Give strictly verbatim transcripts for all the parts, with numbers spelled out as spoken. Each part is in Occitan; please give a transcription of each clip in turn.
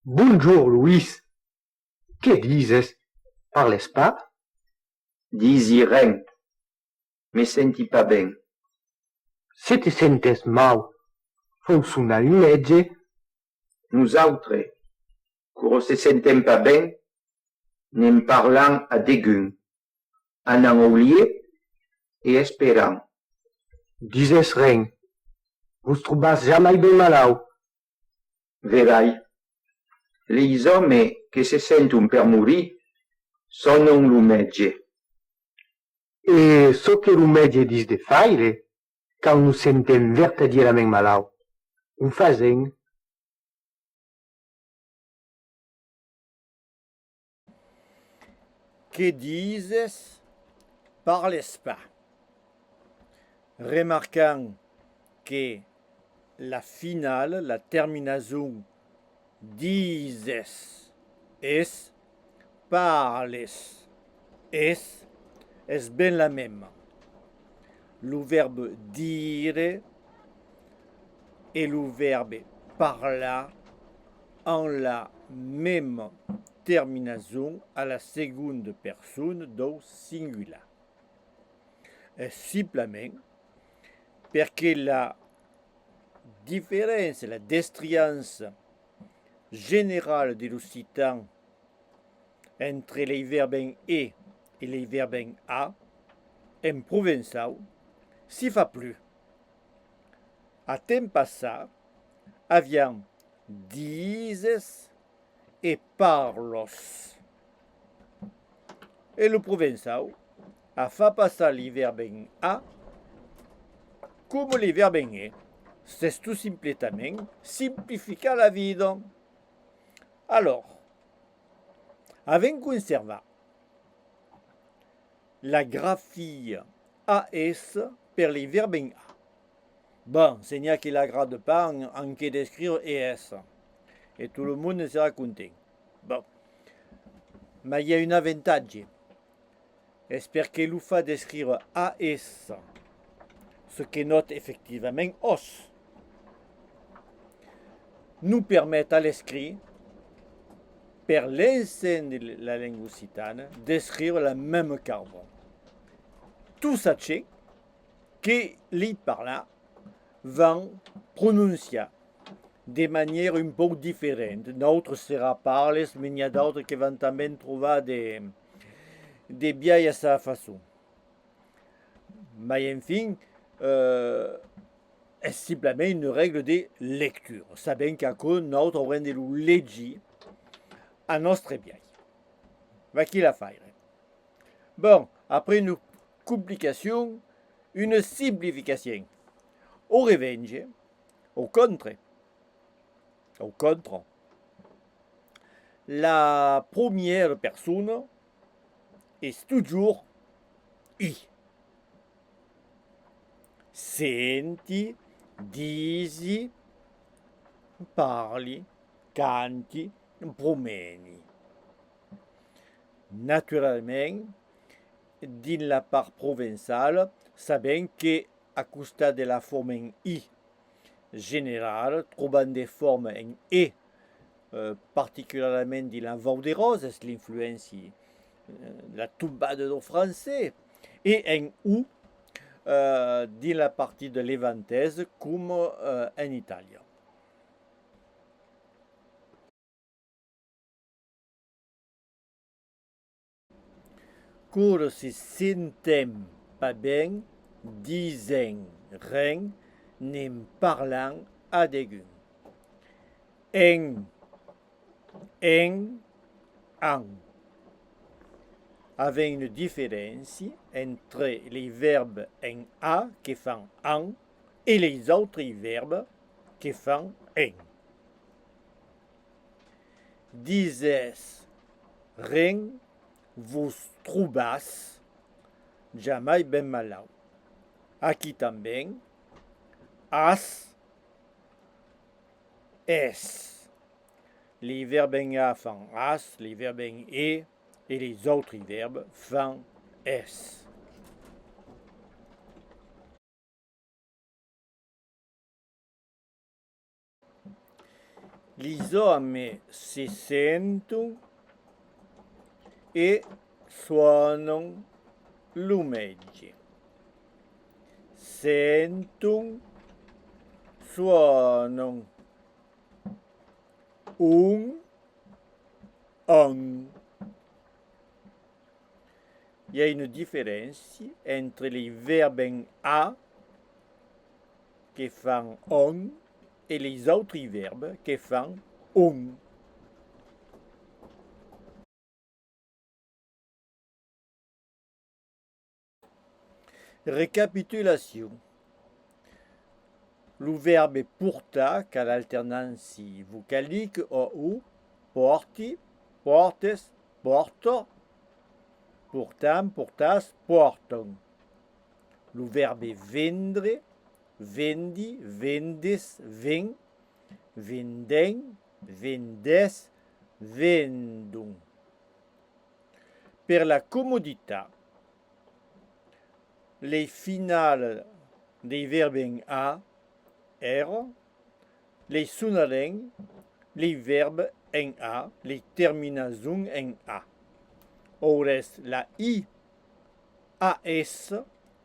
Bonjorn, Loís. Que dises? Parles pas? Disi ren. Me senti pas ben. Se te sentes mau, fau sonar un mètge. Nosautres, quora se sentem pas ben, ne'n parlam a degun. Anam au liet e esperam. Dises ren. Vos trobatz jamai ben malauts? Verai. Leis òmes que se senton per morir sonan lo mètge. E çò que lo mètge ditz de faire quand nos sentem vertadièrament malauts? O fasem. Que dises? Parles pas. Remarcam que la finala, la terminason dises, es, parles, es, es ben la mema. Lo vèrb dire e lo vèrb parlar an la mema terminason a la segonda persona dau singular. Es simplament perque la diferéncia, la destriança generala de l'occitan entre lei vèrbs en e e lei vèrbs en a, en provençau, s'i fa plus. A temps passat, aviam dises e parlos. E lo provençau a fa passar lei vèrbs en a coma lei vèrbs en e. S'es tot simpletament simplificat la vida. Alòr, avèm conservat la grafia a s per lei vèrbs en a. Bon, se n'i a que l'agrada pas, an, an que d'escriure e s. E tot lo monde serà content. Bon. Mas i a un avantatge. Es perque lo fach d'escriure a s, çò que nòta efectivament os, nos permet a l'escrit, per l'ensems de la lenga occitana, d'escriure la mema causa. Tot sachent que lei parlar van prononciar de manièra un pauc diferenta. Nautres serà parles, mas n'i a d'autres que van tanben trobar de, de biais a sa façon. Mas enfin, eh, es simplament una règla de lectura. Sabèm qu'aquò, nautres aurem de lo legir a nòstre biais. Vaquí l'afaire. Bon, après una complicacion, una simplificacion. Au revenge, au contra, au contra, la promièra persona es totjorn i. Senti, disi, parli, canti, promeni. Naturalament, dins la part provençala, sabèm que a costat de la forma en i generala, trobam de formas en e, eh, particularament dins la Vau d'Aran, es l'influéncia, eh, la tombada dau francés, e en o, eh, dins la partida levantesa, coma, eh, en Itàlia. Quora se sentem pas ben, disem ren, ne'n parlam a degun. En, en, an. Avèm una diferéncia entre lei vèrbs en a que fan an e leis autrei vèrbs que fan en. Disètz ren, vos trobatz jamai ben malauts. Aquí tanben, as, es. Lei vèrbs en a fan as, lei vèrbs en e e leis autrei vèrbs fan es. Lis òmes se senton e sònan lo mètge. Senton, sònan. Un, an. I a una diferéncia entre lei vèrbs en a que fan an e leis autri vèrbs que fan on. Recapitulacion. Lo vèrbe portar qu'a l'alternància vocalica o u, pòrti, pòrtes, pòrta, portam, portatz, pòrtan. Lo vèrbe vendre, vendi, vendes, ven, vendèm, vendètz, vendon. Per la comoditat, lei finalas dei vèrbs en a, èra, lei sonarem lei vèrbs en a, lei terminasons en a. Aurètz la i, a s,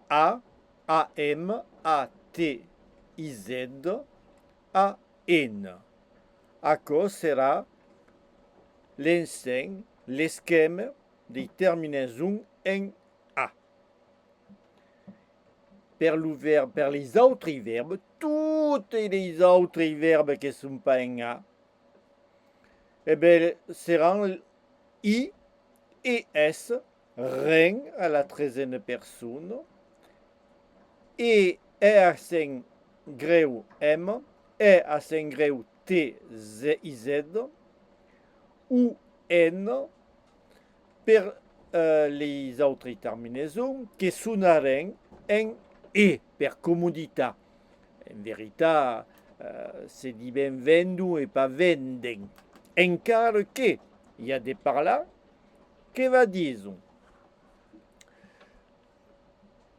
a, a m, a t, i z, a n. Aquò serà l'ensems, l'esquèma dei terminasons en a. Per lo vèrb, per leis autri vèrbs, totei leis autri vèrbs que son pas en a, e ben, seràn i, es, ren a la tresena persona, e, e accent grèu m, e accent grèu t, z, i z, u n, per, eh, leis autri terminasons que sonarem en e, per comoditat. En veritat, eh, se dibèn vendon e pas venden. Encara que i a de parlars que va dison: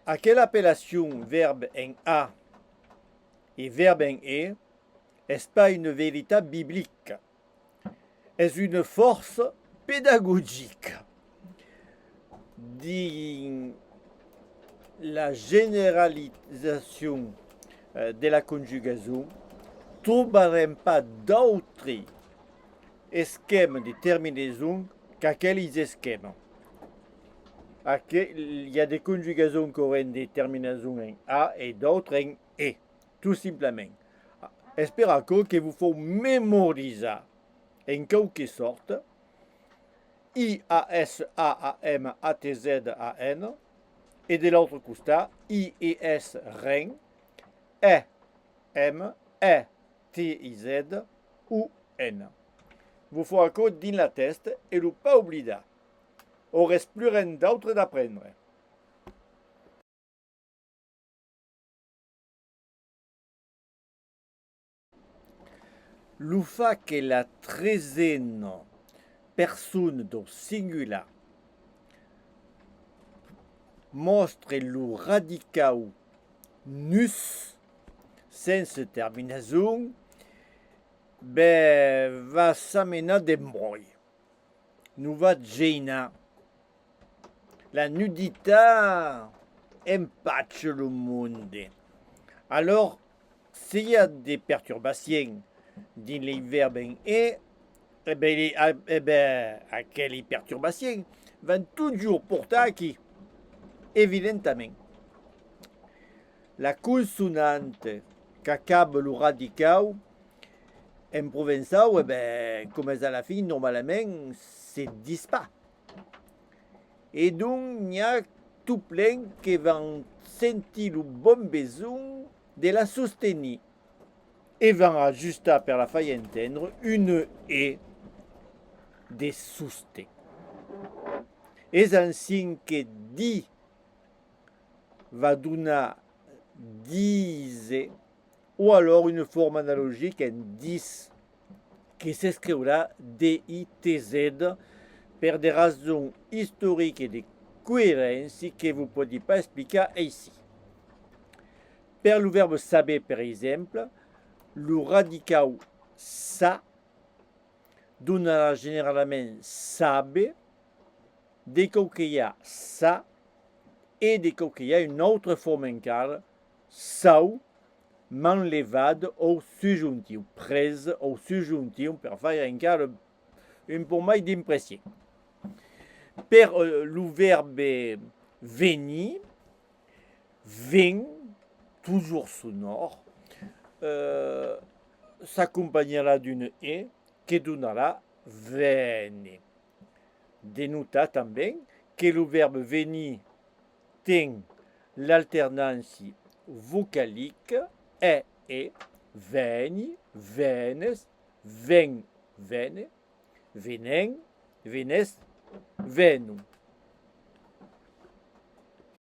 aquela apellacion vèrb en a e vèrb en e es pas una veritat biblica. Es una fòrça pedagogica. Dins la generalizacion, eh, de la conjugason, trobarem pas d'autri esquèma de terminason qu'aquelis esquèmas. Aqu-, i a de conjugasons qu'aurem de terminason en a e d'autres en e. Tot simplament. Es per aquò que vos fau memorizar, en quauque sòrta, i, a, s, a, a, m, a, t, z, a, n, e de l'autre costat, i, e, s, ren, e, m, e, t, i, z, u n. Vos fau aquò dins la tèsta e lo pas oblidar. Aurètz plus ren d'autre d'aprendre. Lo fach que la tresena persona dau singular mòstre lo radicau nus sense terminason, ben, va s'amenar d'embrolh. Nos va geinar. La nuditat empacha lo monde. Alòr, se i a de perturbaciens dins lei vèrbs en e, e ben, e ben, aqueli perturbaciens van totjorn portar aquí, evidentament. La consonanta qu'acaba lo radicau, en provençau, e ben, coma es a la fin, normalament, se ditz pas. E donc, n'i a tot plen que van sentir lo bon besonh de la sostenir e van ajustar per la faire entendre una e de sosten. Es ansin que di va donar dise, o alòr una forma analogica en ditz, que s'escriurà D I T Z, per de rasons istoricas e de coeréncia que vos pòdi pas explicar aicí. Per lo vèrb saber, per exemple, lo radicau sa Donarà generalament sabe, de còups que i a sa, e de còups que i a una autra forma encara, sau, manlevada au subjontiu, presa au subjontiu per faire encara un pauc mai d'impression. Per, eh, lo vèrbe venir, ven, toujours sonòr, eh, s'acompanharà d'una e que donarà vene. De notar tanben que lo vèrbe venir ten l'alternància vocalica e, e, veni, venes, ven, vene, venèm, venètz, venon.